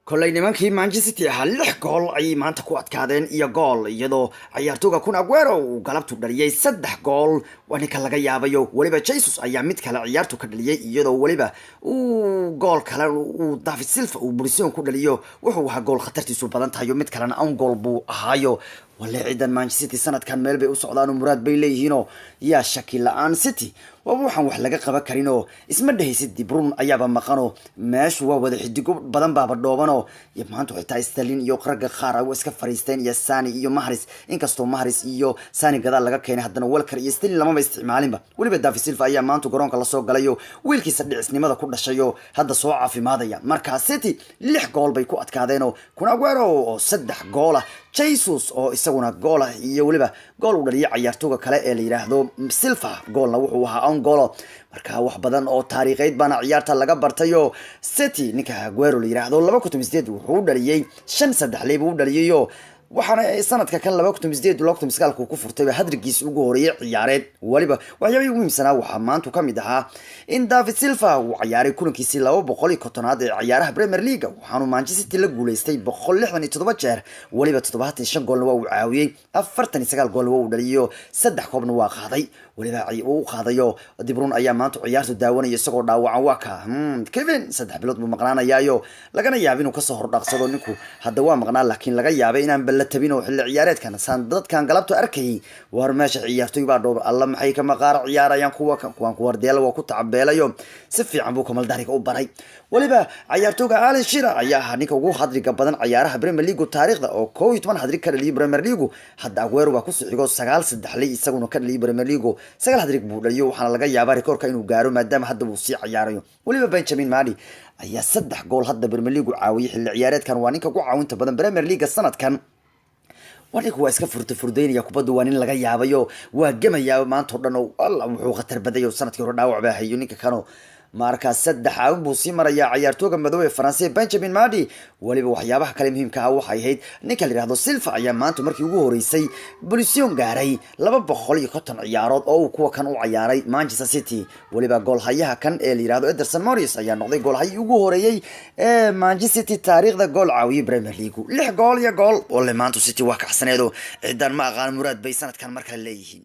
Kolley nimankii Manchester City ahaa 6 gool ayay maanta ku adkaadeen iyo gool, iyadoo ciyaartooga Kun Aguero uu galabtu dhaliyay 3 gool. Waa ninka laga yaabayo. Weliba Jesus ayaa mid kale ciyaartu ka dhaliyay, iyadoo weliba uu gool kale uu David Silva uu Bulsion ku dhaliyo. Wuxuu ahaa gool khatartiisu badan tahay, mid kalena own goal buu ahaayo. Walle ciidan Manchester City sanadkan meel bay u socdaan oo muraad bay leeyihiinoo yaa shaki la-aan City waaba waxaan wax laga qaban karinoo isma dhehaysid. De Bruyne ayaaba maqanoo meeshu waa wada xidigo badan baaba dhoobanoo iyo maanta xitaa Sterling iyo ragga qaar waa iska fariisteen, iyo Sani iyo Mahrez. Inkastoo Mahrez iyo Sani gadaal laga keenay, haddana Walker iyo Sterling lamaba isticmaalinba. Weliba David Silva ayaa maanta garoonka lasoo galayo, wiilkiisa dhicisnimada ku dhashayo hadda soo caafimaadaya. Markaa City 6 gool bay ku adkaadeenoo Kun Aguero oo 3 goola, Jesus oo isaguna goolah, iyo weliba gool uu dhaliyay cayaartooga kale ee la yidhaahdo Silva, goolna wuxuu ahaa own goal. Marka wax badan oo taariikheyd baana ciyaarta laga bartayo. City ninka Aguero la yidhaahdo 2018 wuxuu u dhaliyey 5 saddexley buu u dhaliyayo, waxaana sanadka kan 2018 2019 ku furtayba hadrigiis ugu horeeyay ciyaareed. Waliba waxyaabihii ugu muhiimsanaa waxaa maanta ka mid ahaa in David Silva uu ciyaaray kulankiisii 250aad ee ciyaaraha Premier League, waxaanu Manchester City la guuleystay 167 jeer. Waliba 75 goolna waa uu caawiyey, 49 goolna waa uu dhaliyo, 3 koobna waa qaaday, waliba uu u qaadayo. De Bruyne ayaa maanta ciyaartu daawanaya isagoo dhaawacan. Waa ka Kevin 3 bilood buu maqnaanayaayo, lagana yaabo inuu kasoo hordhaqsado. Ninku hadda waa maqnaa, laakiin laga yaabay inaan balla tabin oo xilli ciyaareedkan saan dadkan galabta arkayay. War meesha ciyaartoy baa dhoob alla maxay ka maqaar ciyaarayaan kuwa kan, kuwan Guardiola waa ku tacabeelayo, si fiican buu kamal dariga u baray. Waliba ciyaartooyga Alan Shearer ayaa ahaa ninka ugu hadriga badan ciyaaraha Premier League taariikhda, oo 11 hadrig ka dhaliyay Premier League. Hadda Aguero baa kusoo xigo, 9 saddexley isaguna ka dhaliyay Premier League, 9 hadrig buu dhaliyo, waxaana laga yaabaa rikoorka inuu gaaro maadaama hadda uu sii ciyaarayo. Waliba Benjamin Mendy ayaa 3 gool hadda Premier League caawiyay xilli ciyaareedkan, waa ninka ugu caawinta badan Premier League sanadkan. Waa ninka waa iska furta furdaynaya kubaddu, waa nin laga yaabayo, waa gemayaa maanta o dhan oo alla wuxuu khatar badayo. Sanadkii hore dhaawac baa hayo ninka kano. Markaa 3 caawin buu sii marayaa ciyaartooga madow ee Faransiya Benjamin Mendy. Waliba waxyaabaha kale muhiimka ah waxay ahayd ninka la yihahdo Silva ayaa maanta markii ugu horeysay Bulsion gaaray 250 ciyaarood oo uu kuwa kan u ciyaaray Manchester City. Waliba goolhayaha kan ee la yihahdo Ederson Moraes ayaa noqday goolhayii ugu horeeyey ee Manchester City taariikhda gool caawiyay Premier League, 6 gool iyo gool. Walle maanta City waa kacsaneedo, ciddaan ma aqaan muraad bay sanadkan mar kale leeyihiin.